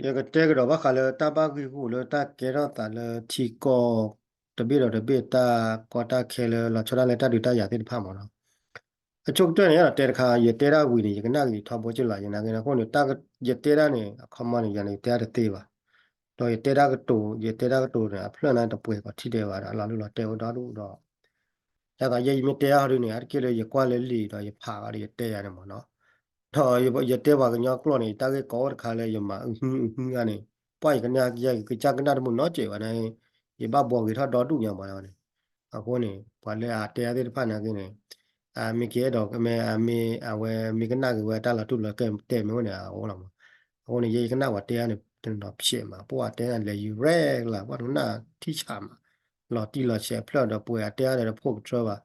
ယကတဲကဒီးဘၣ်ဃးလၢတၢ်ဘၣ်ဂံၢ်ဂူာ်လၢတၢ်ကဲထီၣ်သးလၢထံကီၢ်တဘ့ၣ်ဒီးတဘ့ၣ် တၢ်ကီတၢ်ခဲလၢလီၤဆီဒၣ်လၢတၢ်ဒုးတၢ်ယၤသ့ၣ်တဖၣ်မ့ၢ်နီၤ. အဆိကတၢၢ်န့ၣ် ယအဲၣ်ဒိးတဲတခါ ယတဲဒၣ်ဝံၤန့ၣ် ယကနၣ်က့ၤထီဘိက့လီၤ ယနာ်က့န့ၣ်အဃိန့ၣ် တၢ်ယတဲဒၣ်န့ၣ် အခီမီန့ၣ် ယန့ၣ်တဲဒၣ်တသ့ဘၣ်. ဒီးယတဲဒၣ်ကတိၤ ယတဲဒၣ်ကတိၤန့ၣ် အဖျၢၣ်န့ၣ်တပှဲၤကီးထံၣ်ဒဲးဘၣ်ဒီး အလီၤလူလီၤတဲာ်ဝဲဒီဒူၣ်ဒီး ဒ်သိးယဲယမ့ၢ်တဲအါဟီဒုန့ၣ် အါတက့ၢ်လၢယကွၢ်လၢလံာ်ဒီးယဖးအီၤဒီးယတဲယၤန့ၣ်မ့ၢ်နီၤ. ဒီးယတဲပှၤကညီကျိာ်န့ၣ် တၢ်ဂ့ၢ်ကိးအိၣ်တခါလၢယမၤအုၣ်ဟုအုၣ်ဟုအါန့ၣ် ပှၢ်ယကနၣ်ယကစၢ်ကနၣ်တမုာ်နီတစဲးဘၣ်န့ၣ် ယဘၣ်ဘှီဂ့ၤထီၣ်ဒီဒူၣ်ညါမ့ၢ်န့ၣ်. အဃိန့ၣ် ပှၤလၢအတဲအါသ့ၣ်တဖၣ်နာ်က့န့ၣ် မ့ၢ်ကဲဒီးမ့ၢ်အမ့ၢ်အဝဲမ့ၢ်ကနၣ်က့ၤဝဲတၢ်လီၤတူၢ်လီၤကဲတဲာ်မ့ၢ်အိၣ်န့ၣ် အအိၣ်လီၤမး. အဃိန့ၣ် ယဲယကနၣ်ပှၤတဲအါန့ၣ် တနီၤဖျဲးမး ပှၤတဲအါန့ၣ် လဲၤယူၤရဲၣ်လၢ ပှၤကနၣ်ထံၣ်ဆးမး လီၤတံၢ်လီၤဆဲးဖျၢၣ်ဒီးပှဲၤအတဲအါဒီးတဖိၣ်ကထၢဘၣ်.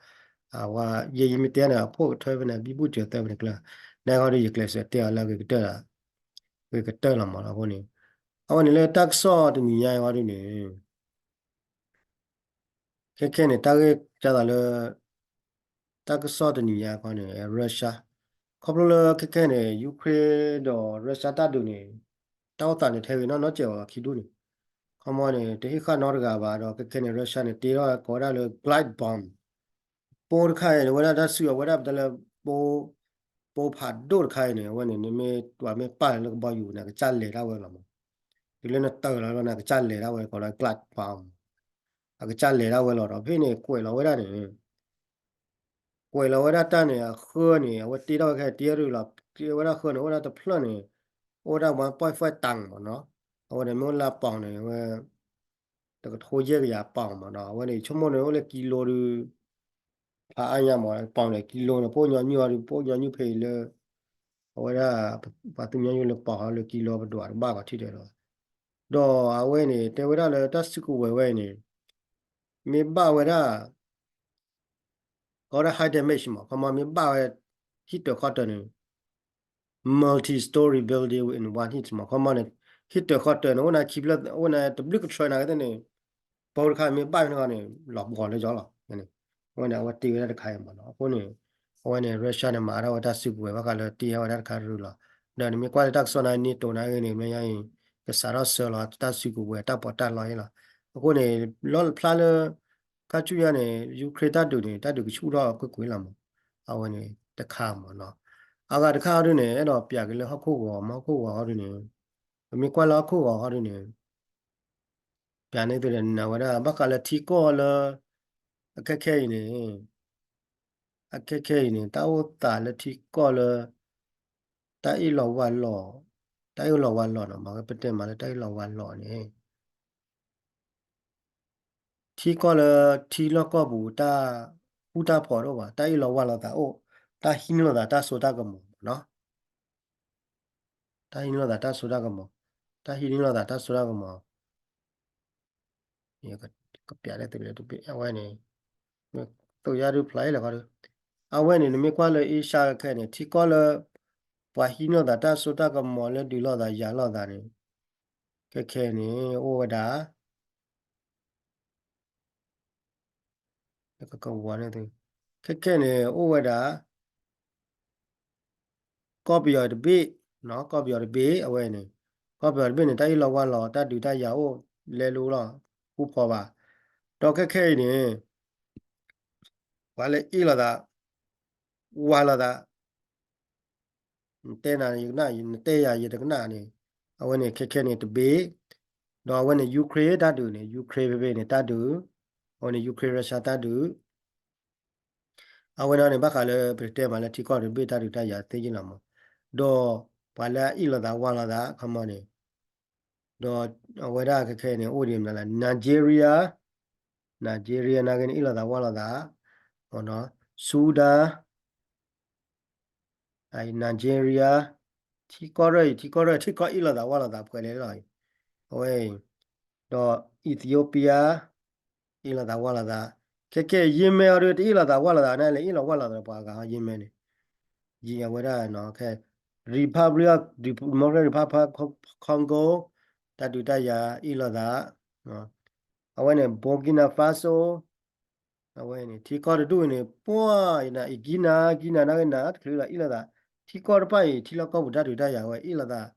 အဝဲ ယဲယမ့ၢ်တဲန့ၣ် အဖိၣ်ကထၢဖဲန့ၣ် ဘံဘူစၢၤသၢဖဲန့ၣ်ကျၢၤ နဂီၢ်ဒီးယကျဲးစၢးတဲအီၤလၢဂ့ၤကတၢၢ် ဂ့ၤကတၢၢ်လီၤမးလီၤအဃိန့ၣ် အဝဲန့ၣ်လၢတၢ်ကစီၣ်တနံၤညါအံၤဝဲဒၣ်န့ၣ် ခဲခဲန့ၣ် တၢ်ဂ့ၢ်ကၢ်သးလၢ တၢ်ကစီၣ်တနံၤညါခီန့ၣ် Russia ခီဖျိလၢခဲခဲန့ၣ် Ukraine ဒီး Russia တၢ်ဒုးန့ၣ် တၢ်အိၣ်သးန့ၣ် ထဲဂ့ၤနီၢ်နီၢ်စဲးဝဲခံဒူၣ်န့ၣ် ခီမီန့ၣ် တဟ့ၣ်ဃာ်နီတဂၤဘၣ်ဒီး ခဲခဲန့ၣ် Russia န့ၣ် တ့ထီၣ်ကိးဝဲဒၣ်လၢ glide bomb ပိတခါအံၤန့ၣ် အဝဲဒၣ်တၢ်စုအဝဲဒၣ်ပတဲလၢ ပိ ပိဖးဒိၣ်တခါအံၤန့ၣ် အဝဲန့ၣ် နမ့ၢ် ပှၤမ့ၢ်ပာ်လၢကဘီယူၤန့ၣ် အကစၢ်လဲၤဒၣ်ဝဲလီၤမး. တုၤလၢနတၢၢ်လီၤလီၤန့ၣ် အကစၢ်လဲၤဒၣ်ဝဲကိးလၢ glide bomb အကစၢ်လဲၤဒၣ်ဝဲလီၤဒီး ဖဲန့ၣ် ကွဲးလီၤဝဲဒၣ်န့ၣ် ကွဲးလီၤဝဲဒၣ်တၢ်န့ၣ် အဃၢန့ၣ် အဝဲတ့ထီၣ်ဝဲခဲတ့ထီၣ်လီၤ တ့ဝဲဒၣ်ဃၢန့ၣ် အိၣ်ဒၣ်တဖျၢၣ်န့ၣ် အိၣ်ဝဲဒၣ် one point five ton မးနီၤ အဝဲန့ၣ်မ့ၢ်အိၣ်လၢအပီၤန့ၣ် အဝဲ တကထိယဲၢ်ကယၤပီၤမးနီၤ အဝဲန့ၣ် ဆိကမိၣ်န့ၣ် အိၣ်လၢကံလိဒုး ဖးအါညါမး ပီၤန့ၣ် ကံလိန့ၣ် ပအိၣ်ညီနုၢ်အီၤဒုး ပအိၣ်ညီနုၢ်ဖဲအံၤလၢ အဝဲဒၣ် ပှၤသူၣ်ညီနုၢ်လၢပီၤဟီလၢကံလိပဒွး တဘၣ်ကီးထံၣ်ဒဲးလီၤ. ဒီးအဝဲန့ၣ် တဲဝဲဒၣ်လၢတၢ်စုကဝဲၤဝဲအံၤန့ၣ် မ့ၢ်ဘၣ်ဝဲဒၣ် ကီးဒၣ် high damage မး ခီမီမ့ၢ်ဘၣ်ဝဲ ဟံၣ်တၢၤဃီတၢၤန့ၣ် multi-story building in one hit မး ခီမီန့ၣ် ဟံၣ်တၢၤဃီတၢၤန့ၣ် အိၣ်နၤခံဖျၢၣ် အိၣ်နၤတဘျုးကထြၢနၤကသ့ၣ်န့ၣ် ပိတခါမ့ၢ်ဘၣ်ဖဲန့ၣ်ဂီၢ်န့ၣ် လီၤပှီၤလၢယီၤလီၤ. အဝဲန့ၣ် အဝဲတ့ဝဲဒၣ်တခါအံၤမးနီၤ အဃိန့ၣ် အဝဲန့ၣ် Russia န့ၣ် မၤအါထီၣ်ဝဲတၢ်စုကဝဲၤဘၣ်ဃးလၢတ့အါဝဲဒၣ်တခါရူၤလီၤ. ဒီးနမ့ၢ်ကွၢ်လၢတၢ်ကစီၣ်နၤ NATO နၤဂ့ၤန့ၣ် မ့ၢ်ယါအံၤ ကစးထီၣ်ဆၢလီၤ တၢ်စုကဝဲၤတၢ်ပီးတၢ်လီအံၤလီၤ. အဃိန့ၣ် လီၢ်ဖျါလၢ ခါဆူညါန့ၣ် Ukraine တၢ်ဒုးန့ၣ် တၢ်ဒုးကဆူၣ်ထီၣ်ကွ့ၢ်ကွ့ၢ်လီၤမး အဝဲန့ၣ်တခါမးနီၤ. အဂၤတခါဟီဒုန့ၣ် အဲၣ်ဒိးပျးက့ၤလၢဟီၣ်ခိၣ်ဂီၤ မ့ၢ်ဟီၣ်ခိၣ်ဂီၤဟီဒုန့ၣ် ပမ့ၢ်ကွၢ်လၢဟီၣ်ခိၣ်ဂီၤဟီဒုန့ၣ် ပျးန့ၢ်သုဒီးနၤဝဲဒၣ် ဘၣ်ဃးလၢထံကီၢ်လၢ အခဲခဲအံၤန့ၣ် အခဲခဲအံၤန့ၣ် တၢ်အိၣ်သးလၢထံကီၢ်လၢ တၢ်အ့ၣ်လိာ်ဝါလိာ် တၢ်အ့ၣ်လိာ်ဝါလိာ်နီၤ မ့ၢ်ပတဲမးလၢတၢ်အ့ၣ်လိာ်ဝါလိာ်န့ၣ် ထံကီၢ်လၢထံလီၢ်ကီၢ်ပူၤ တၢ်ဃူတၢ်ဖိးတအိၣ်ဘၣ် တၢ်အ့ၣ်လိာ်ဝါလိာ်သးအိၣ် တၢ်ဟံးန့ၢ်လိာ်သးတၢ်စိတၢ်ကမီၤနီၤ တၢ်ဟံးန့ၢ်လိာ်သးတၢ်စိတၢ်ကမီၤ တၢ်ဟံးန့ၢ်လိာ်သးတၢ်စိတၢ်ကမီၤ ကပျးလၢသုလၢတဘ့ၣ် အဝဲန့ၣ် သုးယါဒုဖျါအံၤလၢခီဒု အဝဲန့ၣ် နမ့ၢ်ကွၢ်လၢအ့ရှါခဲန့ၣ် ထံကီၢ်လၢ ပှၤဟံးန့ၢ်လိာ်သးတၢ်စိတၢ်ကမီၤလၢဒုးလိာ်သးယၤလိာ်သးန့ၣ် ခဲခဲန့ၣ် အိၣ်ဝဲဒၣ် ခဲခဲန့ၣ် အိၣ်ဝဲဒၣ် ကီၢ်ပယီၤတဘ့ၣ် ကီၢ်ပယီၤတဘ့ၣ် အဝဲန့ၣ် ကီၢ်ပယီၤတဘ့ၣ်န့ၣ် တၢ်အ့ၣ်လိာ်ဝါလိာ် တၢ်ဒုးတၢ်ယၤအိၣ်လဲလိာ်လီၤ ဃူဖိးဘၣ် ဒီးခဲခဲအံၤန့ၣ် ပှၤလၢအ့ၣ်လိာ်သး ဝါလိာ်သး နတဲနၤယကနၣ် နတဲယၤယတကနၣ်န့ၣ် အဝဲန့ၣ်ခဲခဲန့ၣ်တဘ့ၣ် ဒီးအဝဲန့ၣ် Ukraine တၢ်ဒုးန့ၣ် Ukraine ဖဲဖဲန့ၣ် တၢ်ဒုး အဝဲန့ၣ် Ukraine Russia တၢ်ဒုး အဝဲန့ၣ်န့ၣ် ဘၣ်ဃးလၢပတဲမးလၢထံကီၢ်တဘ့ၣ်တၢ်ဒုးတၢ်ယၤသ့ယ့ၢ်လီၤမး ဒီးပှၤလၢအအ့ၣ်လိာ်သးဝါလိာ်သး ခီမီန့ၣ် ဒီးအဝဲဒၣ်ခဲခဲန့ၣ် အိၣ်ဒံးမနုၤလဲၣ် Nigeria Nigeria နာ်က့န့ၣ် အ့ၣ်လိာ်သးဝါလိာ်သး Sudan Nigeria ထံကီၢ်ရၢၢ်အံၤ ထံကီၢ်ရၢၢ် ထံကီၢ်အ့ၣ်လိာ်သးဝါလိာ်သးပှဲၤလဲၣ်လီၤ အဝဲအံၤ ဒီး Ethiopia အ့ၣ်လိာ်သးဝါလိာ်သး ခဲခဲ Yemen အီၤဒုး တအ့ၣ်လိာ်သးဝါလိာ်သးန့ၣ်လဲၣ် အ့ၣ်လိာ်ဝါလိာ်သးပှၤအဂၤ Yemen န့ၣ် ယံၤအဝဲဒၣ် Republic Democratic Republic Congo တၢ်ဒုးတၢ်ယၤအ့ၣ်လိာ်သး အဝဲန့ၣ် Burkina Faso အဝဲန့ၣ် ထံကီၢ်တဒူၣ်အံၤန့ၣ် ပှၤအံၤနၤ အံၤ Guinea Guinea နာ်က့နၤ တချုးလီၤအ့ၣ်လိာ်သး ထံကီၢ်တဖၣ်အံၤ ထံလီၢ်ကီၢ်ပူၤတၢ်ဒုးတၢ်ယၤဝဲအ့ၣ်လိာ်သး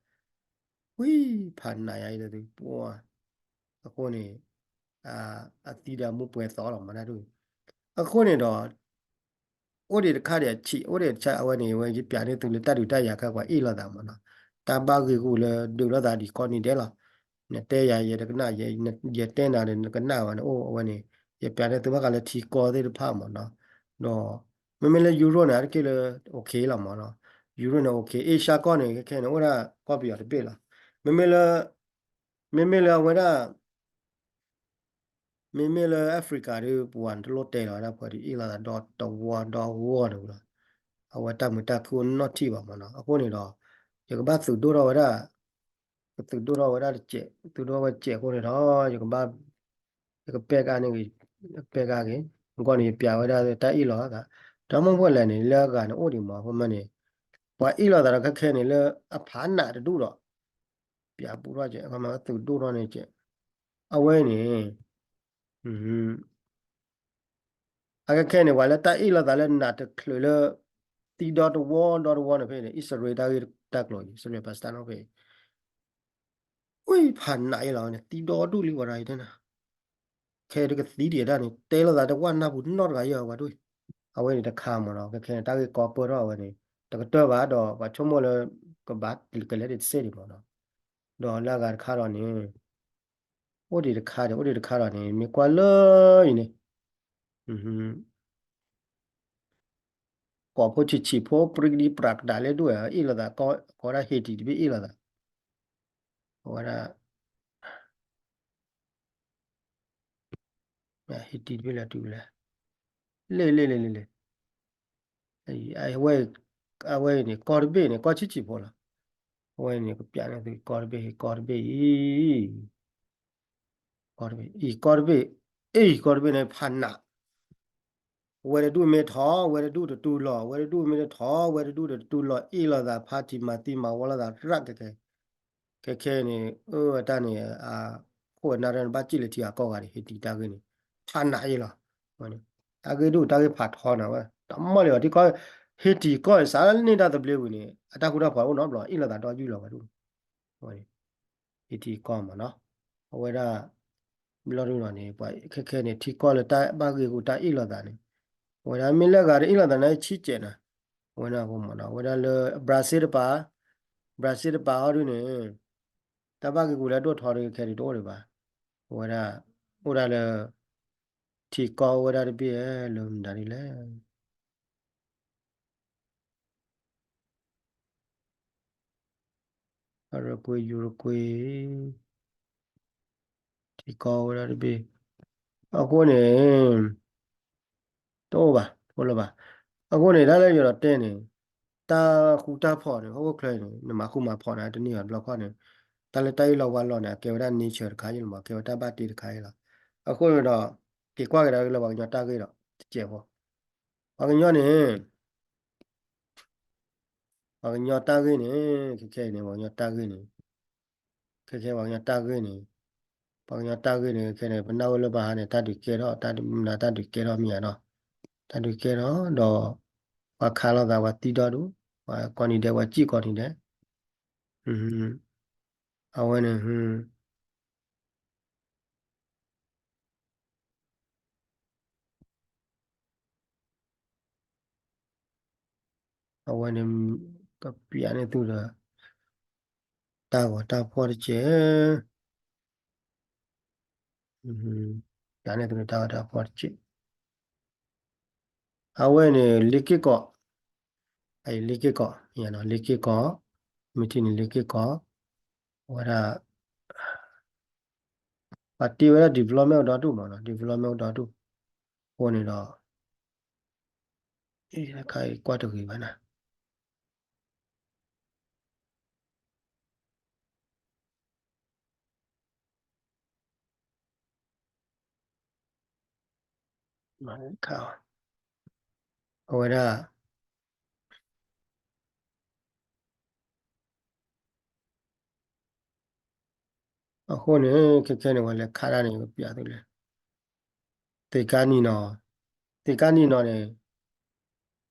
ဝံဖးနးယၤအံၤဒီးသုပှၤ အဃိန့ၣ် အသံဒီးမူပှဲၤသီလီၤမးတၢ်ဒ်အံၤ အဃိန့ၣ်ဒီး အိၣ်ဒံးတခါဒံးအဆံး အိၣ်ဒံးတဆၢ အဝဲန့ၣ် ဝဲယပျးန့ၢ်သုလၢတၢ်ဒုးတၢ်ယၤခါပှၤအ့ၣ်လိာ်သးမးနီၤ တၢ်ဘၣ်ဂ့ၢ်ဂူာ်လၢဒုးလိာ်သးဒ်ကိးနံၤဒဲးလီၤ နတဲယၤယဲတကနၣ် ယတဲနၤဒီးနကနၣ်ဘၣ်န့ၣ် အိၣ်အဝဲန့ၣ် ယပျးန့ၢ်သုဘၣ်ဃးလၢထံကီၢ်သ့ၣ်တဖၣ်မးနီၤ ဒီး မ့မ့ၢ်လၢ Europe န့ၣ် အါတက့ၢ်လၢ okay လီၤမးနီၤ Europe န့ၣ် okay Asia ကီၢ်န့ၣ် ခဲခဲန့ၣ် အိၣ်ဒၣ်ကီၢ်ပယီၤတဘ့ၣ်လီၤ မ့မ့ၢ်လၢ မ့မ့ၢ်လၢအဝဲဒၣ် မ့မ့ၢ်လၢ Africa ဒီး ပှၤတလိၣ်တဲလီၤဝဲဒၣ်ပှၤဒုးအ့ၣ်လိာ်သးဒီတဝီဒီဂီၢ်န့ၣ်လီၤ အဝဲတၢ်မုာ်တၢ်ခုအိၣ်နီၢ်ထံၣ်ဘၣ်မးနီၤ အဃိန့ၣ်ဒီး ယကဘၣ်သုးဒိၣ်ထီၣ်ဝဲဒၣ် ကသုးဒိၣ်ထီၣ်ဝဲဒၣ်တစဲး သုးဒိၣ်ဝဲစဲးအဃိန့ၣ်ဒီး ယကဘၣ် ယကပဲၢ်ကါန့ၣ် ပဲၢ်ကါက့ၤ မ့ၢ်ကွၢ်န့ၣ် ယပျးဝဲဒၣ်တၢ်အ့ၣ်လိာ်သး ဒီးမ့ၢ်ဖဲလဲၣ်န့ၣ် လၢအဂၤန့ၣ်အိၣ်ဒံးမး အဃိမ့ၢ်န့ၣ် ပှၤအ့ၣ်လိာ်သးဒီးခဲခဲန့ၣ် လၢအဖးနးတဒူၣ်ဒီး ပျးပူထီၣ်ကဲ အခီမ့ၢ်သုးဒိၣ်ထီၣ်န့ၣ်ကဲ အဝဲန့ၣ် အခဲခဲန့ၣ် ပှၤလၢတၢ်အ့ၣ်လိာ်သးလၢနးတချုးလၢ သံဒီတဝီဒီတဝီန့ၣ်ဖဲန့ၣ် အံၣ်စရ့လးတၢ်ဂ့ၢ်တၢ်ကျိၤအံၤ အံၣ်စရ့လး Palestine ဖဲအံၤ ဝံဖးနးအံၤလီၤန့ၣ် သံဒီဒူၣ်လံဝဲဒၣ်အံၤတဲနၤ ခဲဒုးကသံဒံးဒၣ်န့ၣ် တဲလိာ်သးတဝၢ်နၢ်ပူၤနီတဂၤယဲၢ်ဝဲဒၣ် အဝဲန့ၣ်တခါမးနီၤ ခဲခဲန့ၣ် တၢ်ဂ့ၢ်ကီပၢၢ်ထီၣ်အဝဲန့ၣ် တကတၢၢ်ဘၣ်ဒီး ပှၤဆိကမိၣ်လၢ ကဘၣ်ကလဲၤဒံးတစဲးဒံးမးနီၤ ဒီးလၢအဂၤတခါဒီးန့ၣ် အိၣ်ဒံးတခါဒီး အိၣ်ဒံးတခါဒီးန့ၣ် မ့ၢ်ကွၢ်လၢအံၤန့ၣ် ကိးဖိဆံးဆံးဖိ ပြံကဒံပြးကဒါလၢဒိၣ်ဝဲ အ့ၣ်လိာ်သး ကိးဝဲဒၣ် Haiti တဘ့ၣ်အ့ၣ်လိာ်သး အဝဲဒၣ် Haiti တဘ့ၣ်လၢတုၤလဲၣ် လ့ၣ်လ့ၣ်လ့ၣ်လ့ၣ်လ့ၣ် အဝဲ အဝဲအံၤန့ၣ် ကီၢ်တဘ့ၣ်န့ၣ် ကီၢ်ဆံးဆံးဖိလီၤ အဝဲန့ၣ် ကပျးန့ၢ်သု ကီၢ်တဘ့ၣ် ကီၢ်တဘ့ၣ်အံၤ ကီၢ်တဘ့ၣ် အံၤ ကီၢ်တဘ့ၣ် အံၤ ကီၢ်တဘ့ၣ်န့ၣ် ဖးနး ဝဲတဒူၣ်မ့ၢ်ထီၣ် ဝဲတဒူၣ်တတူၢ်လီၤ ဝဲတဒူၣ်မ့ၢ်တထီၣ် ဝဲတဒူၣ်တတူၢ်လီၤ အ့ၣ်လိာ်သး ဖါတံၢ်မၤသံမၤဝီလိာ်သး ရၣ်ကဲကဲ ခဲခဲန့ၣ် အၢ တၢ်န့ၣ် အခိၣ်အနၢ်တၢ်န့ၣ် ဘၣ်စံၣ်လၢထံဂၤကီၢ်ဂၤန့ၣ် Haiti တၢ်ဂ့ၢ်န့ၣ် ဖးနးအံၤလီၤ တၢ်ဂ့ၢ်ဒိၣ်တၢ်ဂ့ၢ်ဖးထီနၤဝဲ တမီၢ်လံၤဘၣ် ထံကီၢ် Haiti ကီၢ်န့ၣ် စးလၢန့ၢ်တၢ်သဘျ့ဝံၤန့ၣ် အတၢ်ဃူတၢ်ဖိးအိၣ်နီတဘျီ အ့ၣ်လိာ်သးဒီယုၢ်လီၤဝဲဒၣ် Haiti ကီၢ်မးနီၤ အဝဲဒၣ် ဘျီဒုလီၤန့ၣ် ပှၤခဲခဲန့ၣ် ထံကီၢ်လၢတၢ်ဘၣ်ဂ့ၢ်ဂူာ်တၢ်အ့ၣ်လိာ်သးန့ၣ် အဝဲဒၣ်မ့ၢ်လၢအဂၤတအ့ၣ်လိာ်သးန့ၣ် ဆံးကဲးနၤ အဝဲဒၣ်အဃိမးနီၤ အဝဲဒၣ်လၢ Brazil တပၤ Brazil တပၤဟီဒုန့ၣ် တၢ်ဘၣ်ဂ့ၢ်ဂူာ်လၢအဒိၣ်ထီဒုခဲဒုတအိၣ်ဒံးဘၣ် အဝဲဒၣ် အိၣ်ဒၣ်လၢ ထံကီၢ်ဝဲဒၣ်တဘ့ၣ်လၢမတၤဒ်လဲၣ် Paraguay Uruguay ထံကီၢ်ဝဲဒၣ်တဘ့ၣ် အဃိန့ၣ် တအိၣ်ဘၣ် တအိၣ်လၢၤဘၣ် အဃိန့ၣ် တၢ်လၢယအဲၣ်ဒိးတဲန့ၣ် တၢ်ဃူတၢ်ဖိးန့ၣ် ဟီၣ်ခိၣ်ချၢန့ၣ် နမၤဃူမၤဖိးန့ၣ် တန့ၢ်ဘၣ်တဘျီခီၣ်န့ၣ် တၢ်လၢတၢ်အ့ၣ်လိာ်ဝါလိာ်န့ၣ် အကဲဝဲဒၣ် nature တခါအံၤလီၤမး ကဲဝဲတၢ်ဘၣ်တ့တခါအံၤလီၤ အဃိန့ၣ်ဒီး က့ၤကွၢ်ကဒါက့ၤလၢပှၤကညီတၢ်ဂ့ၢ်ဒီး တစဲးဖိ ပှၤကညီန့ၣ် ပှၤကညီတၢ်ဂ့ၢ်န့ၣ် ခဲခဲအံၤန့ၣ် ပှၤကညီတၢ်ဂ့ၢ်န့ၣ် ခဲခဲပှၤကညီတၢ်ဂ့ၢ်န့ၣ် ပှၤကညီတၢ်ဂ့ၢ်န့ၣ် ခဲခဲန့ၣ် ပနၢ်ဝဲလၢဘၣ်ဟါန့ၣ် တၢ်ဒုးကဲထီၣ် တၢ်ဒုးမနုၤ တၢ်ဒုးကဲထီၣ်မ့ၢ်ဧါနီၤ တၢ်ဒုးကဲထီၣ်ဒီး ပှၤခးလိာ်သး ပှၤသံဒီဒူၣ် ပှၤကိးနံၤဒဲး ပှၤစံၣ်ကိးနံၤဒဲး အဝဲန့ၣ် အဝဲန့ၣ် ကပျးန့ၢ်သုဒီး တၢ်ဂီၤတၢ်ဖီၣ်တက့ၢ် ပျးန့ၢ်သုဒီးတၢ်ဂီၤတၢ်ဖီၣ်တက့ၢ် အဝဲန့ၣ် လ့ၤက့ၢ်ကီး အအံၤ လ့ၤက့ၢ်ကီး လ့ၤက့ၢ်ကီး မ့ၢ်ထံၣ်န့ၣ် လ့ၤက့ၢ်ကီး အဝဲဒၣ် ပှၤတ့ဝဲဒၣ် development ဒီဒူၣ်မးနီၤ development ဒီဒူၣ် အဃိန့ၣ်ဒီး အံၤ တခါအံၤကွၢ်တဂ့ၤဘၣ်နၤ အဝဲဒၣ် အဃိန့ၣ် ခဲခဲန့ၣ် ပှၤလဲၤခးတၢ်န့ၣ် ပျးသုလဲၣ် သ့ၣ်ကါနံၤနီၤ သ့ၣ်ကါနံၤနီၤန့ၣ်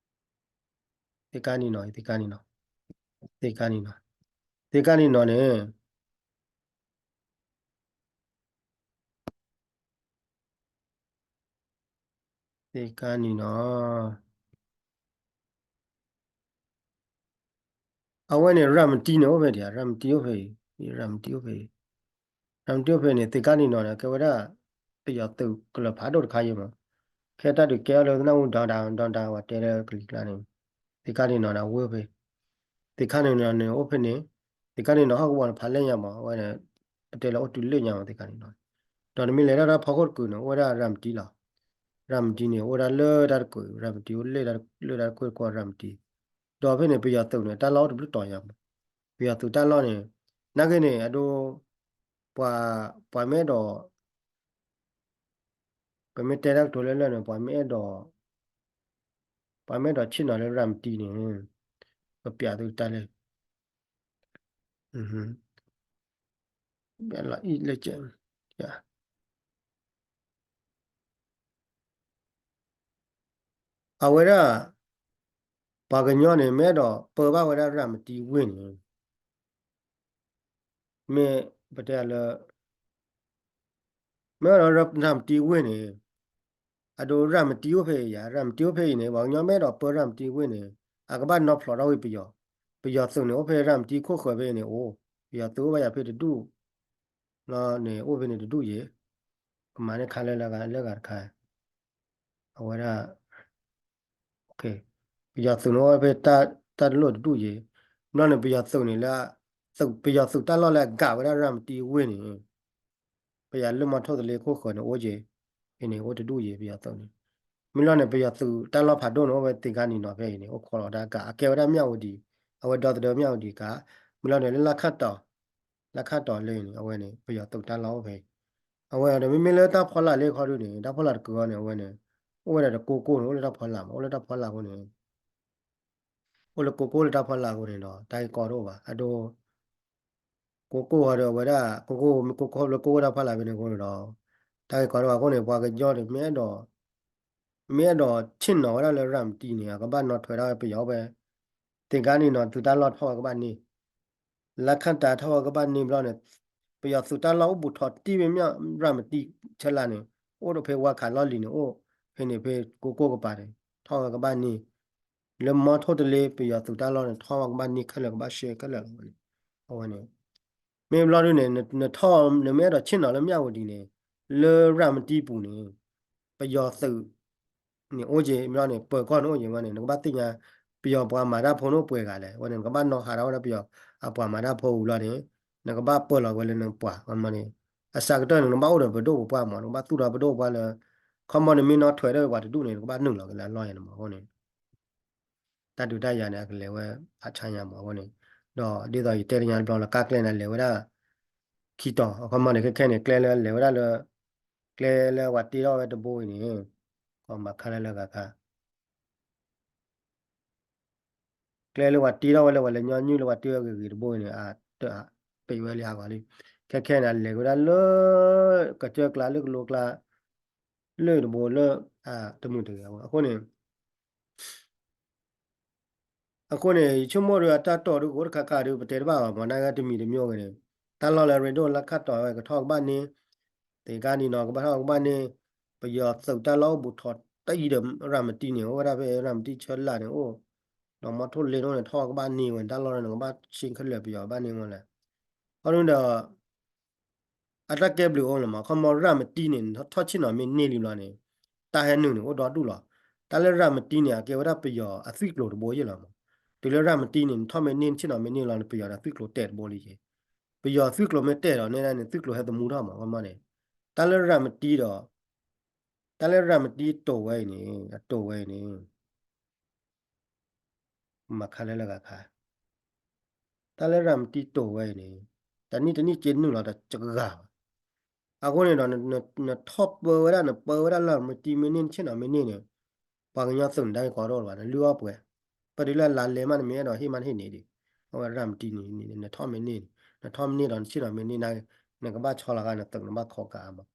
သ့ၣ်ကါနံၤနီၤ သ့ၣ်ကါနံၤနီၤ သ့ၣ်ကါနံၤနီၤ သ့ၣ်ကါနံၤနီၤန့ၣ် သ့ၣ်ကါနံၤနီၤ, အဝဲန့ၣ် ရၤမတံန့ၣ်အိၣ်ဖဲဒံးဧါ, ရၤမတံအိၣ်ဖဲအံၤ, ရၤမတံအိၣ်ဖဲအံၤ, ရၤမတံအိၣ်ဖဲန့ၣ် သ့ၣ်ကါနံၤနီၤန့ၣ် ကဲဝဲဒၣ် ပယီၤသုးကလၢၤဖးဒိၣ်တခါယဲမး, ခဲတၢ်ဒုးကဲအီၤလၢသနၢ်ဟူဒီဒါ ဒီဒါဝဲတဲလၢကလံၤကျါန့ၣ်, သ့ၣ်ကါနံၤနီၤန့ၣ် အဝဲဖဲ သ့ၣ်ကါနံၤနီၤန့ၣ်အိၣ်ဖဲန့ၣ်, သ့ၣ်ကါနံၤနီၤဟီၣ်ကဝီၤန့ၣ်ဖးလဲၢ်ညါမး, အဝဲန့ၣ် အတဲလၢအိၣ်တုၤလၢညါမး သ့ၣ်ကါနံၤနီၤ, ဒီးနမ့ၢ်လဲၤဒၣ်တၢ်ဖီခိၣ်တကုာ်န့ၣ် အိၣ်ဝဲဒၣ်ရၤမတံလီၤ, ရၤမတံန့ၣ် အိၣ်ဝဲဒၣ်လၢတၢ်တကုာ်, ရၤမတံအိၣ်လၢတၢ်တကုာ်, လၢတၢ်တကုာ်တကွီၢ်ရၤမတံ, ဒီးဖဲန့ၣ် ပယီၤသုးန့ၣ် တၢ်လီၢ်အိၣ်တဘျုးတီၤညါမး, ပယီၤသုးတၢ်လီၢ်န့ၣ် နာ်က့န့ၣ် အဒိ ပှၤ ပှၤမ့ၢ်အဲၣ်ဒိး ပမ့ၢ်တဲတၢ်ကတိၤလၢလၢ်န့ၣ် ပှၤမ့ၢ်အဲၣ်ဒိး ပှၤမ့ၢ်အဲၣ်ဒိးဆ့ၣ်နီၤလၢရၤမတံန့ၣ် ပပျးသုတၢ်လဲၣ်, လီၤအံၣ်လၢကဲ အဝဲဒၣ် ပှၤကညီန့ၣ် မ့ၢ်အဲၣ်ဒိးပၢဘၣ်ဝဲဒၣ်ရၤမတံဝ့ၢ်န့ၣ် မ့ၢ်ပတဲလၢ မ့ၢ်အဲၣ်ဒိးရၤမတံဝ့ၢ်န့ၣ် အဒိရၤမတံအိၣ်ဖဲအံၤယါ, ရၤမတံအိၣ်ဖဲအံၤန့ၣ် ပှၤကညီမ့ၢ်အဲၣ်ဒိးပၢရၤမတံဝ့ၢ်န့ၣ် အကဘၣ်နီဖျိးထီၣ်ဝံၤပယီၤ, ပယီၤသုးန့ၣ်အိၣ်ဖဲရၤမတံခိၣ်ဃၢၤဖဲအံၤန့ၣ်အိၣ်, ပယီၤသုးအိၣ်ဘၣ်ယၤဖဲတဒူၣ်, လီၤန့ၣ် အိၣ်ဖဲန့ၣ်တဒူၣ်ယဲ, ကမၤန့ၢ်ခါလၢလၢဂၤတခါ အဝဲဒၣ် ပယီၤသုးန့ၣ်အိၣ်ဖဲတၢ်တလိၣ်တဒူၣ်ယဲ, ဘျီန့ၣ် ပယီၤသုးန့ၣ်လၢ ပယီၤသုးတၢ်လီၢ်လၢအဂၤဝဲဒၣ်ရၤမတံဝ့ၢ်န့ၣ် ပယီၤလၢမီထိၣ်သလ့ခိၣ်ဃၢၤန့ၣ်အိၣ်ယဲ, ဖဲန့ၣ်အိၣ်တဒူၣ်ယဲ ပယီၤသုးန့ၣ်, မ့ၢ်လီၤန့ၣ် ပယီၤသုးတၢ်လီၢ်ဖးဒိၣ်န့ၣ် အိၣ်ဝဲသ့ၣ်ကါနံၤနီၤဖဲအံၤန့ၣ် အိၣ်ခိးလီၤတၢ်အကါ အကဲဝဲဒၣ်မၠၣ်ဝတံၤ, အဝဲဒီသဒၢမၠၣ်ဝတံၤကါ, မ့ၢ်လီၤန့ၣ် လၢလၢခၣ်တီၤ, လၢခၣ်တီၤလၢန့ၣ် အဝဲန့ၣ် ပယီၤသုးတၢ်လီၢ်အိၣ်ဖဲအံၤ, အဝဲဒီးမ့မ့ၢ်လၢတၢ်ဖီလာ်လၢခီဒုန့ၣ် တၢ်ဖီလာ်တကုာ်အီၤန့ၣ် အဝဲန့ၣ် အိၣ်ဝဲဒၣ်ဒီးကိကိၣ်န့ၣ် အိၣ်လၢတၢ်ဖီလာ်မး အိၣ်လၢတၢ်ဖီလာ်အဃိန့ၣ် အိၣ်လၢကိကိၣ်လၢတၢ်ဖီလာ်အဃိန့ၣ်ဒီး တၢ်ဂ့ၢ်ကီတအိၣ်ဘၣ် အဒိ ကိကိၣ်ဃီဒီးအဝဲဒၣ် ကိကိၣ်မ့ၢ်ကိကိၣ်လၢကိကိၣ်တၢ်ဖီလာ်ဖဲန့ၣ်အဃိန့ၣ်ဒီး တၢ်ဂ့ၢ်ကီတအိၣ်ဘၣ်အဃိန့ၣ် ပှၤကညီန့ၣ် မ့ၢ်အဲၣ်ဒိး မ့ၢ်အဲၣ်ဒိးဆ့ၣ်နီၤဝဲဒၣ်လၢရၤမတံန့ၣ် အကဘၣ်နီၣ်ထွဲဒၣ်ဝဲပယီၤအိၣ်ဖဲ သ့ၣ်ကါနံၤနီၤသုးတၢ်လီၢ်ထီၣ်ဝဲကဘၣ်န့ၢ် လၢခၣ်တီၤထီၣ်ဝဲကဘၣ်န့ၢ်ဘျီန့ၣ် ပယီၤသုးတၢ်လီၢ်အိၣ်ဘူးထီၣ်တံၢ်ဝဲမ့ၢ်ရၤမတံဆၢလာ်န့ၣ် အိၣ်ဒီးဖဲဝါခးလီၢ်လံၤန့ၣ် အိၣ်ဖဲန့ၣ်ဖဲကိကိၣ်ကပၤန့ၣ် ထီၣ်ဝဲကဘၣ်န့ၢ် လၢမီထိၣ်တလ့ပယီၤသုးတၢ်လီၢ်န့ၣ် ထီၣ်ဝဲကဘၣ်န့ၢ်ခဲလၢာ်ကဘၣ်ရှဲခဲလၢာ်လီၤန့ၣ် အဝဲန့ၣ် မ့ၢ်ဘျီဒုန့ၣ် နထီၣ် နမ့ၢ်အဲၣ်ဒိးဆ့ၣ်နီၤလၢမၠၣ်ဝတံၤန့ၣ် လၢရၤမတံပူၤန့ၣ် ပယီၤသုး န့ၣ်အိၣ်က့ၤ မ့ၢ်န့ၣ် ပၢၤကီၢ်န့ၣ်အိၣ်က့ၤဝဲန့ၣ် နကဘၣ်သ့ၣ်ညါ ပယီၤပှၤမၤတၢ်ဖိန့ၣ်အိၣ်ပှဲၤဂၤလဲၣ် ဝဲန့ၣ် နကဘၣ်နီၣ်ဟးထီၣ်ဝဲဒၣ်ပယီၤအပှၤမၤတၢ်ဖိဝံၤလီၤန့ၣ် နကဘၣ်ပၢလီၤဝဲလၢနပှၤ ဝဲမ့ၢ်န့ၣ် အစှၤကတၢၢ်န့ၣ် နကဘၣ်အိၣ်ဒီးပဒိၣ်ပပှၢ်မး နကဘၣ်သူၣ်ထီၣ်ပဒိၣ်ပပှၢ်လၢ ခီမီန့ၣ်မ့ၢ်နီၣ်ထွဲဒီးပှၤတဒူၣ်န့ၣ် နကဘၣ်နုာ်လီၤက့ၤလၢအလီၢ်ယါန့ၣ်မးအဃိန့ၣ် တၢ်ဒုးတၢ်ယၤန့ၣ် အကလဲၤဝဲဖးဆါညါမးအဃိန့ၣ် ဒီးဒ်သိးယတဲတညါတဘျီလၢကါကျဲန့ၣ် လဲၤဝဲဒၣ် ခံတီၤ အခီမီန့ၣ် ခဲခဲန့ၣ် ကျဲလၢလဲၤဝဲဒၣ်လၢ ကျဲလၢပှၤတ့ထီၣ်ဝဲတဘိအံၤန့ၣ် ကီမၤခါလၢလၢဂၤခါ ကျဲလၢပှၤတ့ထီၣ်ဝဲလၢပှၤလဲၤညီနုၢ်လၢပှၤတ့ဝဲဂ့ၤဂ့ၤတဘိအံၤန့ၣ် အတပ့ၤဝဲလံဟးဂီၤလံ ခဲခဲန့ၣ် လဲၤဝဲဒၣ်လၢ ကစၢၢ်ကျါလၢကလိကျါ လၢတဘိလၢ တမုာ်တဂ့ၤအဃိန့ၣ် အဃိန့ၣ် ယဆိကမိၣ်ဒီးအတၢ်တီၢ်ဒုကအိၣ်တခါခါဒု ပတဲတဘၣ်ဘၣ်မး နာ်က့တမံၤတမံၤဂ့ၤန့ၣ် တၢ်လီၢ်လၢရ့ဒိၣ်လၢခါတီၤဝဲကထီၣ်ကဘၣ်န့ၢ် သ့ၣ်ကါနံၤနီၤကဘၣ်ထီၣ်ကဘၣ်န့ၢ် ပယီၤသုးတၢ်လီၢ်အိၣ်ဘူးထီၣ်တအံၤဒီးရၤမတံန့ၣ် အိၣ်ဝဲဒၣ်ဖဲရၤမတံဆၢလာ်န့ၣ်အိၣ် ဒီးမီထိၣ်လ့န့ၣ်အိၣ်န့ၣ် ထီၣ်ကဘၣ်န့ၢ်ဝဲ တၢ်လီၢ်န့ၣ် နကဘၣ်ဆ့ခဲလၢာ်ပယီၤဘၣ်န့ၢ်ဝဲလဲၣ် အဃိန့ၣ်ဒီး အတၢ်ကဲဘျုးအိၣ်လီၤမး ခီမီရၤမတံန့ၣ် ထီၣ်ဆ့ၣ်နီၤမ့ၢ်န့ၢ်လံဘျီန့ၣ် တၢ်ဟဲနုာ်န့ၣ် အိၣ်ဒီဒူၣ်လီၤ. တၢ်လၢရၤမတံန့ၣ် အကဲဝဲဒၣ်ပယီၤအသွံၣ်ကျိၤတဘိယ့ၣ်လီၤမး. တုၤလၢရၤမတံန့ၣ် နထီၣ်မ့ၢ်န့ၢ်ဆ့ၣ်နီၤမ့ၢ်န့ၢ်လီၤန့ၣ် ပယီၤဒီးသွံၣ်ကျိၤတဲာ်တဘိလံယ့ၣ်. ပယီၤသွံၣ်ကျိၤမ့ၢ်တဲာ်ဒီးန့ၣ်န့ၣ် သွံၣ်ကျိၤဟဲသမူထီၣ်မး ခီမီန့ၣ်. တၢ်လၢရၤမတံဒီး တၢ်လၢရၤမတံတိာ်ဝဲအံၤန့ၣ် အတိာ်ဝဲအံၤန့ၣ် မၤခါလၢလၢဂၤခါ တၢ်လၢရၤမတံတိာ်ဝဲအံၤန့ၣ် တနံၣ်တနံၣ်က့နုာ်လီၤတဂၤဘၣ်. အဃိန့ၣ်ဒီး နထီၣ်ပၢဝဲဒၣ် နပၢဝဲဒၣ်လၢရၤမတံမ့ၢ်န့ၢ်ဆ့ၣ်နီၤမ့ၢ်န့ၢ်န့ၣ် ပှၤကညီသုးန့ၣ် တၢ်ဂ့ၢ်ကီတအိၣ်လၢၤဘၣ် နလုၢ်အီၣ်ပှဲၤ. ပတုၤလၢအလါလဲမး နမ့ၢ်အဲၣ်ဒိးဟ့ၣ်မးတဟ့ၣ်န့ၣ်ဒံး အဝဲရၤမတံန့ၣ် နထီၣ်မ့ၢ်န့ၢ်န့ၣ် နထီၣ်မ့ၢ်န့ၢ်ဒီးနဆ့ၣ်နီၤမ့ၢ်န့ၢ်န့ၣ် နကဘၣ်ဆီလီၤဂာ်နသုး နဘၣ်ခိးကးမး.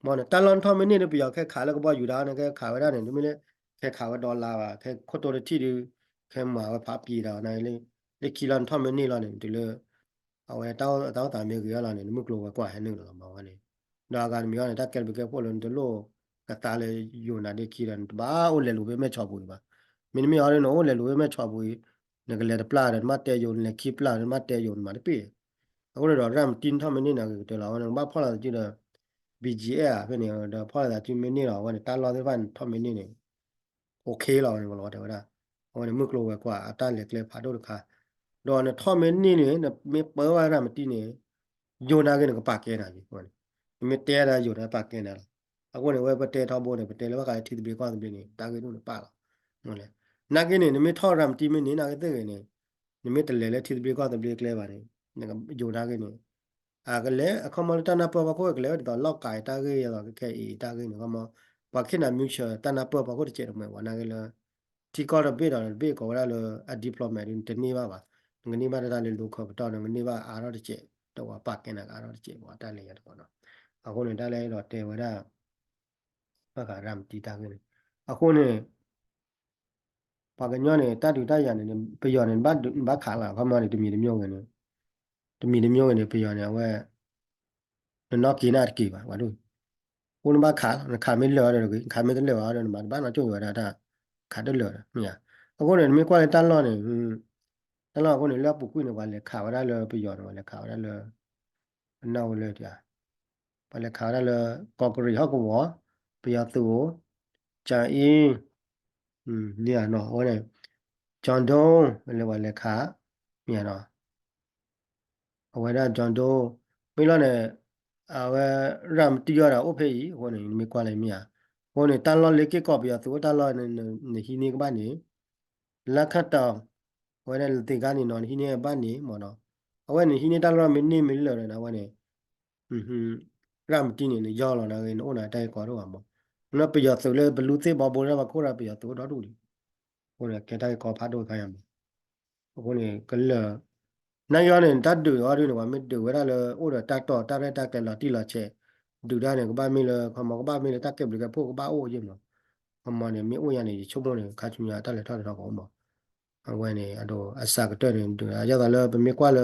မ်န့ၣ် တၢ်လီၢ်နထီၣ်မ့ၢ်န့ၢ်ဒီး ပယီၤခဲခးလၢကဘီယူၤဒၣ်န့ၣ် ခဲခးဝဲဒၣ်န့ၣ် တမ့ၢ်လၢ ခဲခးဝဲဒီလါဘၣ် ခဲခိၣ်တိတထံၣ်ဒီး ခဲမၤဝဲဖးပျံၤဒီး လၢခံလီၤနထီၣ်မ့ၢ်န့ၢ်လီၤန့ၣ် တုၤလၢ အဝဲတၢ်အိၣ်သးမ့ၢ်ဂ့ၤအီၤလီၤန့ၣ် နမုၢ်ကျိၤဝဲၤကွာ်ဟဲနုာ်လီၤမးဝဲန့ၣ်. ဒီးအဂၤတမံၤအီၤန့ၣ် တၢ်ကဲဘျုးကဲဖှိၣ်လၢနတလိၣ် ကသါလၢယိၤနၤဒ့ခံဒီး နတဘၣ်အိၣ်လဲၤလူၤဖဲမဲၢ်ဆီးပူၤအံၤဘၣ်. မ့တမ့ၢ်အီၤဒီး နအိၣ်လဲၤလူၤဖဲမဲၢ်ဆီးပူၤအံၤ နကလဲၤတပျၢ်ဒီး နဘၣ်တဲယိၤ နလဲၤခံပျၢ်ဒီး နဘၣ်တဲယိၤ နမၤတပ့ၢ်. အဃိန့ၣ်ဒီး ရၢ်မတံနထီၣ်မ့ၢ်န့ၢ်နၤဂ့ၤကတၢၢ်လီၤ. အဝဲန့ၣ် နကဘၣ်ဖီၣ်လိာ်သးစုဒီး ဘံၣ်ကၠံၣ်အဲၣ် ဖဲန့ၣ်ဒီး ဖီၣ်လိာ်သးစုမ့ၢ်န့ၢ်လီၤ. အဝဲန့ၣ် တၢ်လီၢ်သ့ၣ်တဖၣ်န့ၣ် ထီၣ်မ့ၢ်န့ၢ်န့ၣ် okay လီၤ ဝဲန့ၣ် ပလီၤတဲဝဲဒၣ်. အဝဲန့ၣ် မုၢ်ကျိၤဝဲၤကွာ်အတၢ်လဲၤကျဲဖးဒိၣ်တခါ, ဒီးနထီၣ်မ့ၢ်န့ၢ်န့ၣ် နမ့ၢ်ပၢဝဲရၢ်မတံန့ၣ် ယိၤနၤဂ့ၤ နကပာ်ကဲနၤလံ. နမ့ၢ်တဲဒၣ်ယိၤနၤပာ်ကဲနၤလီၤ. အဃိန့ၣ် ဝဲပတဲထီဘိန့ၣ် ပတဲလၢဘၣ်ဃးလၢထံသဘျ့ကီၢ်သဘျ့န့ၣ် တၢ်ဂ့ၢ်ဒိၣ်န့ၣ်ပာ်လီၤ. နာ်က့န့ၣ် နမ့ၢ်ထီၣ်ရၢ်မတံမ့ၢ်န့ၢ် နာ်က့သ့ၣ်ဂ့ၤန့ၣ် နမ့ၢ်တလဲၤလၢထံသဘျ့ကီၢ်သဘျ့ကျဲဘၣ်န့ၣ် နကယိၤနၤဂ့ၤန့ၣ် အကလဲၤ အခီမီလၢတၢ်နၢ်ပၢၢ်ဖီခိၣ် ကလဲၤဝဲဒ်သိးလီၢ်ကၤတၢ်ဂ့ၢ် ဒ်သိးခဲခဲအံၤတၢ်ဂ့ၢ်န့ၣ် ခီမီ ပှၤခ့ၣ်နၤ mutual တၢ်နၢ်ပၢၢ်ဖီခိၣ်တစဲးတမှဲၤဘၣ် နာ်က့လၢ ထံကီၢ်တဘ့ၣ်ဒီးတဘ့ၣ်ကိးဝဲဒၣ်လၢ အ diplomat ဒ်န့ၣ် တန့ၢ်ဘၣ်ဘၣ်. နကန့ၢ်ဘၣ်တၢ်လၢ local ပတီၢ် နကန့ၢ်ဘၣ်အါထီၣ်တစဲး ဒီးပှၤပာ်ကဲနၤကအါထီၣ်တစဲး ပှၤတၢ်လဲၤယၤတကီးနီၤ. အဃိန့ၣ် တၢ်လၢအဲၣ်ဒိးတဲဝဲဒၣ် ဘၣ်ဃးရၢ်မတံတၢ်ဂ့ၢ်န့ၣ် အဃိန့ၣ် ပှၤကညီန့ၣ် တၢ်ဒုးတၢ်ယၤန့ၣ် ပယီၤန့ၣ် နဘၣ်ခးလီၤ ခီမီန့ၣ် တမံၤတမျိုးဂ့ၤန့ၣ် တမံၤတမျိုးဂ့ၤန့ၣ် ပယီၤန့ၣ် အဝဲ နနီၢ်က့ၤနၤတက့ၤဘၣ် ပှၤဒိၣ် အဃိနဘၣ်ခးလီၤ နခးမ့ၢ်လၢာ်အီၤဒီး နခးမ့ၢ်တလၢာ်ဘၣ်အီၤဒီး နဘၣ်နီၢ်ကၠိၣ်ဝဲဒၣ်တၢ် ခးတလၢာ်ဒီး မ့ၢ်ဧါ. အဃိန့ၣ် နမ့ၢ်ကွၢ်လၢတၢ်လီၢ်န့ၣ် တၢ်လီၢ်အဃိန့ၣ် လၢအပူၤကွံာ်န့ၣ် ပှၤလဲၤခးဝဲဒၣ်လၢပယီၤန့ၣ် ပှၤလဲၤခးဝဲဒၣ်လၢ ပနၢ်အိၣ်လၢ ပှၤလဲၤခးဝဲဒၣ်လၢ ကီးကရံးဟီၣ်ကဝီၤ ပယီၤသုးအိၣ် ကၠၤအ့ မ့ၢ်ဧါနီၤ အဝဲန့ၣ် ကၠီၤဒိ လၢပှၤလဲၤခး မ့ၢ်ဧါနီၤ အဝဲဒၣ် ကၠီၤဒိ မ့ၢ်လီၤန့ၣ် အဝဲ ရၢ်မတံအီၤဒီးအိၣ်ဖဲအံၤ အဃိန့ၣ် နမ့ၢ်ကွၢ်လၢမ့ၢ်ဧါ အဃိန့ၣ် တၢ်လီၢ်လၢက့ၢ်ကီးပယီၤသုးအိၣ်တၢ်လီၢ်န့ၣ် နဟံးန့ၢ်ကဘၣ်န့ၣ် လၢခၢၣ်တီၤ အဝဲဒၣ်လၢသ့ၣ်ကါန့ၣ်နီၤ နဟံးန့ၢ်ဘၣ်န့ၣ်မ့ၢ်နီၤ အဝဲန့ၣ်ဟံးန့ၢ်တၢ်လီၢ်မ့ၢ်န့ၢ်မ့ၢ်လၢာ်ဒီး အဝဲန့ၣ် ရၢ်မတံန့ၣ် နယီၢ်လီၤနာ်ဂ့ၤ နအိၣ်နၤတၢ်ဂ့ၢ်ကီဒိၣ်ဘၣ်မး လၢပယီၤသုးလၢပလူသ့ၣ်ဘီဘိလၢပှၤခိၣ်ဒီးပယီၤသုးအိၣ်ဒီဒူၣ်လံ အဃိန့ၣ် ကဲတၢ်ဂ့ၢ်ကီဖးဒိၣ်တခါယၤမး အဃိန့ၣ် ကလၢာ် နာ်ဂ့ၤအီၤန့ၣ် တၢ်ဒုးအီၤဒုးန့ၣ် ပှၤမ့ၢ်ဒုးဝဲဒၣ်လၢ အိၣ်ဒီးတၢ်တီၢ်တၢ်ရဲၣ်တၢ်ကျဲၤလီၤတံၢ်လီၤဆဲး ဒုးတၢ်န့ၣ် ကဘၣ်မ့ၢ်လၢ ခီမီ ကဘၣ်မ့ၢ်လၢတၢ်ကဲဘျုးကဲဖှိၣ်ကဘၣ်အိၣ်ယဲမး ခီမီန့ၣ် မ့ၢ်အိၣ်ယါန့ၣ် ယဆိကမိၣ်န့ၣ် ခါဆူညါတၢ်လဲၤထီၣ်လဲၤထီကအိၣ်မး အဝဲန့ၣ် အဒိ အစှၤကတၢၢ်န့ၣ် ဒုးဒၣ် ယသးလၢပမ့ၢ်ကွၢ်လၢ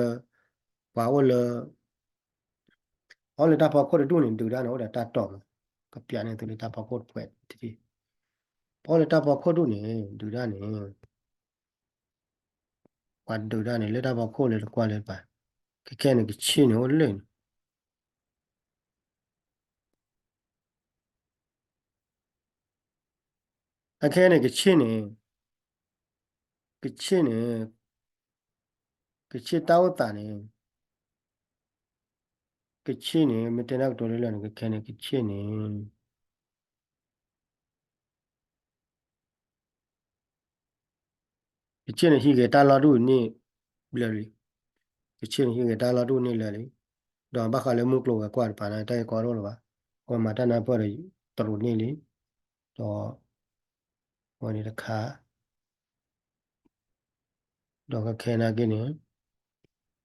ပှၤအိၣ်လၢ အီၣ်လၢတၢ်ဖီခိၣ်တဒူၣ်န့ၣ် ဒုးဒၣ်န့ၣ် အိၣ်ဒီးတၢ်တီၢ်မး ကပျးန့ၢ်သုလၢတၢ်ဖီခိၣ်တဖှဲးတထံၣ် ပှၤအိၣ်လၢတၢ်ဖီခိၣ်ဒူၣ်န့ၣ် ဒုးဒၣ်န့ၣ် ပှၤဒုးဒၣ်န့ၣ် လၢတၢ်ဖီခိၣ်လၢတကွၢ်လၢတပၤ ခဲခဲန့ၣ် ကဆ့ၣ်န့ၣ်အိၣ်လၢန့ၣ် အခဲန့ၣ် ကဆ့ၣ်န့ၣ် ကဆ့ၣ်န့ၣ် ကဆ့ၣ်တၢ်အိၣ်သးန့ၣ် ကဆ့ၣ်န့ၣ် မ့ၢ်တဲနၢ်ကတိၤလၢလၢာ်န့ၣ် ကခဲန့ၣ် ကဆ့ၣ်န့ၣ် ကဆ့ၣ်န့ၣ် ဟံးဂဲၤတၢ်လီၢ်ဒူၣ်န့ၣ် လၢာ်လံ. ကဆ့ၣ်န့ၣ် ဟံးဂဲၤတၢ်လီၢ်ဒူၣ်န့ၣ်လၢာ်လံ. ဒီးဘၣ်ဃးလၢမုၢ်ကျိၤဝဲၤကွာ်တပၤန့ၣ် တၢ်ဂ့ၢ်ကီဒိၣ်လၢၤဘၣ်. အဝဲမၤတၢ်နၢ်ပၢၢ်ဒီးတရူးန့ၣ်လံ. ဒီး ဝဲန့ၣ်တခါ ဒီးကခဲနာ်က့န့ၣ်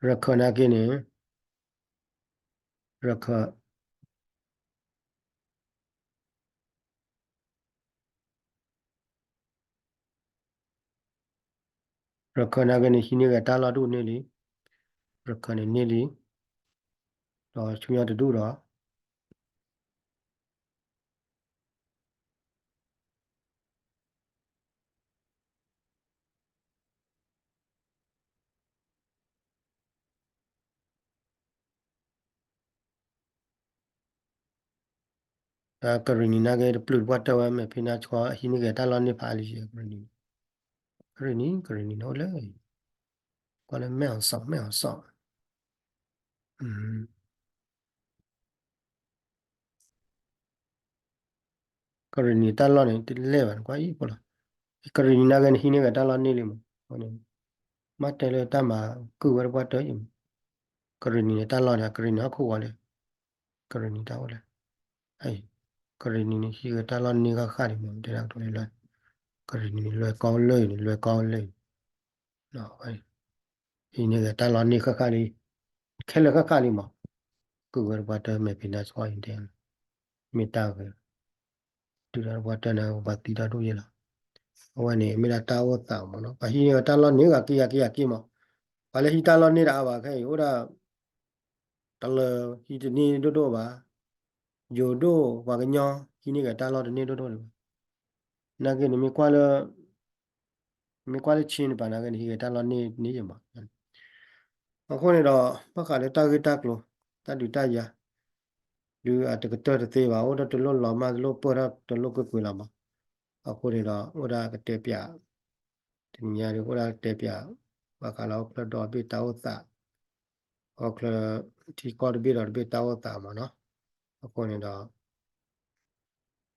ရခၢၣ်နာ်က့န့ၣ် ရခၢၣ် ရခၢၣ်နာ်က့န့ၣ် ဟံးန့ၢ်ဂဲၤတၢ်လီၢ်ဒူၣ်န့ၣ်လံ. ရခၢၣ်န့ၣ်န့ၣ်လံ. ဒီးဆူညါတဒူၣ်ဒီး ကရ့ၣ်နံၤနာ်က့ တပျုၢ်တပှၢ်တၢၢ်ဝဲ မဲာ်ဖံးနါဆှီ ဟံးန့ၢ်ဂဲၤတၢ်လီၢ်န့ၢ်ဖးလံ ကရ့ၣ်နံၤ, ကရ့ၣ်နံၤ ကရ့ၣ်နံၤန့ၣ်အိၣ်လၢ ကွၢ်လၢမဲာ်အီၣ်စီၣ် မဲာ်အီၣ်စီၣ် ကရ့ၣ်နံၤတၢ်လီၢ်န့ၣ် တလဲၢ်ဘၣ် နကွၢ်အံၤဖိလီၤ. ကရ့ၣ်နံၤနာ်က့န့ၣ် ဟံးန့ၢ်ဂဲၤတၢ်လီၢ်န့ၢ်လံမး. မ့ၢ်တဲလၢတၢ်မၤကုၢ်ဝဲတပှၢ်တၢၢ်အံၤမး. ကရ့ၣ်နံၤန့ၣ်တၢ်လီၢ်န့ၣ် ကရ့ၣ်နံၤဟီၣ်ခိၣ်ဂီၤလၢ ကရ့ၣ်နံၤတၢ်အိၣ်လၢ ကရ့ၣ်နံၤန့ၣ် ဟံးဂဲၤတၢ်လီၢ်န့ၢ်ဃၣ်ဃၣ်လံမး တဲဒၣ်ကတိၤလၢ ကရ့ၣ်နံၤန့ၣ် လွဲၢ်ကီၢ်လၢန့ၣ် လွဲၢ်ကီၢ်လၢ ဟံးန့ၢ်ဂဲၤတၢ်လီၢ်န့ၢ်ဃၣ်ဃၣ်လံ ခဲလၢာ်ဃၣ်ဃၣ်လံမး. ကုၢ်ဝဲတပှၢ်တၢၢ် မဲာ်ဖံးနါဆှီအံၤတဲ မ့ၢ်တၢ်ဂ့ၤ တုၤဒီးတပှၢ်တၢၢ်န့ၣ် ပှၤသံတၢ်ဒိၣ်ယဲလီၤ. အဝဲန့ၣ် မ့ၢ်ဒၣ်တၢ်အိၣ်သးမးနီၤ ပှၤဟံးန့ၢ်ဝဲတၢ်လီၢ်န့ၢ်ဂၤက့ၤဂၤက့ၤဂၤက့ၤမး. ပှၤလၢဟံးတၢ်လီၢ်န့ၢ်တအါဘၣ် ခဲအံၤအိၣ်ဒၣ် တလၢဟံးတန့ၢ်ဒိၣ်ဒိၣ်ဘၣ်. ယိၤဒိၣ်ပှၤကညီ ဟံးန့ၢ်က့ၤတၢ်လီၢ်တန့ၢ်ဒိၣ်ဒိၣ်ဒံးဘၣ်. နာ်က့န့ၣ်မ့ၢ်ကွၢ်လၢ မ့ၢ်ကွၢ်လၢ Chin တပၤနာ်က့န့ၣ် ဟံးက့ၤတၢ်လီၢ်န့ၢ်န့ၢ်ယမး. အဃိန့ၣ်ဒီး ဘၣ်ဃးလၢတၢ်ဂ့ၢ်တၢ်ကျိၤ တၢ်ဒုးတၢ်ယၤ ဒုးအတကတၢၢ်တသ့ဘၣ်, အိၣ်ဒီးတလိၣ်လီၤမၢ်တလိၣ်ပၢၢ်ထီၣ်တလိၣ်ကွ့ၢ်ကွ့ၢ်လီၤမး. အဃိန့ၣ်ဒီး အိၣ်ဒၣ်ကတဲပၠး တနံၤညါဒုး အိၣ်ဒၣ်ကတဲပၠး ဘၣ်ဃးလၢဟီၣ်ချၢဒီဘ့ၣ်တၢ်အိၣ်သး, ဟီၣ်ချၢထံကီၢ်တဘ့ၣ်ဒီးတဘ့ၣ်တၢ်အိၣ်သးမးနီၤ. အဃိန့ၣ်ဒီး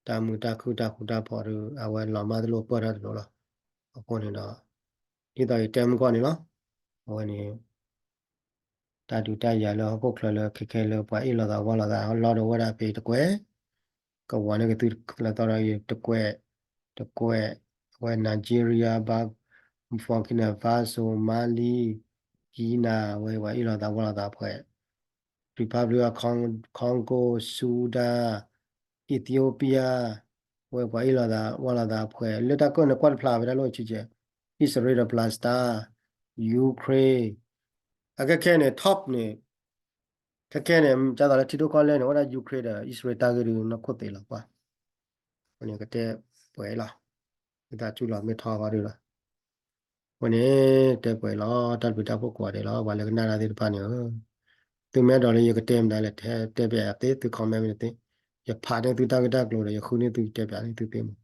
တၢ်မုာ်တၢ်ခုၣ်တၢ်ဃူတၢ်ဖိးဒီး အဝဲလီၤမၢ်တလိၣ်ပၢၢ်ထီၣ်တလိၣ်လီၤ. အဃိန့ၣ်ဒီး ဒ်သိးယတဲမုၢ်ကီၢ်န့ၣ်လီၤ. အဝဲန့ၣ် တၢ်ဒုးတၢ်ယၤလၢဟီၣ်ခိၣ်ချၢလၢခဲခဲလၢပှၤအ့ၣ်လိာ်သးဝီလိာ်သးလီၤဒီးဝဲဒၣ်ဖဲတကွဲး, ကဝီၤန့ၣ်ကသုးလၢသီဒီးယတကွဲး, တကွဲး, အဝဲ Nigeria ဘၣ် Burkina Faso, Mali, Guinea ဝဲပှၤအ့ၣ်လိာ်သးဝီလိာ်သးဖှဲး Republic of Con- Congo, Sudan, Ethiopia ဝဲပှၤအ့ၣ်လိာ်သးဝီလိာ်သးဖှဲး လၢတၢ်ကၢၢ်န့ၣ်ကွၢ်တဖျါဝဲဒၣ်လၢဆံးကဲ အံၣ်စရ့လးဒီး Palestine, Ukraine အခဲခဲန့ၣ် top န့ၣ် ခဲခဲန့ၣ် ကသိးလၢထံဒိၣ်ကီၢ်လဲၢ်န့ၣ် အိၣ်ဒၣ် Ukraine ဒီး အံၣ်စရ့လးတၢ်ဂ့ၢ်ဒုးနီၢ်ခိၣ်သ့လီၤကွၢ်. အဃိန့ၣ်ကတဲပှဲၤလီၤ. မ့ၢ်သးဆူၣ်လီၤမ့ၢ်ထီဘၣ်ဒုးလီၤ. အဃိန့ၣ် တဲပှဲၤလီၤ တၢ်တပျံၤတၢ်ဖှိၣ်ကိးဂၤဒဲးလီၤ ပှၤလၢကနၣ်တၢ်သ့ၣ်တဖၣ်န့ၣ်ဧၢ. သုမ့ၢ်အဲၣ်ဒိးလၢယကတဲမတၤလဲၣ် တဲပၠးသ့ သု comment မ့ၢ်တသ့, ယဖးန့ၢ်သုတၢ်ဂ့ၢ်တၢ်ကျိၤဒီး ယဃုန့ၢ်သု ယတဲပၠးန့ၢ်သုသ့မး.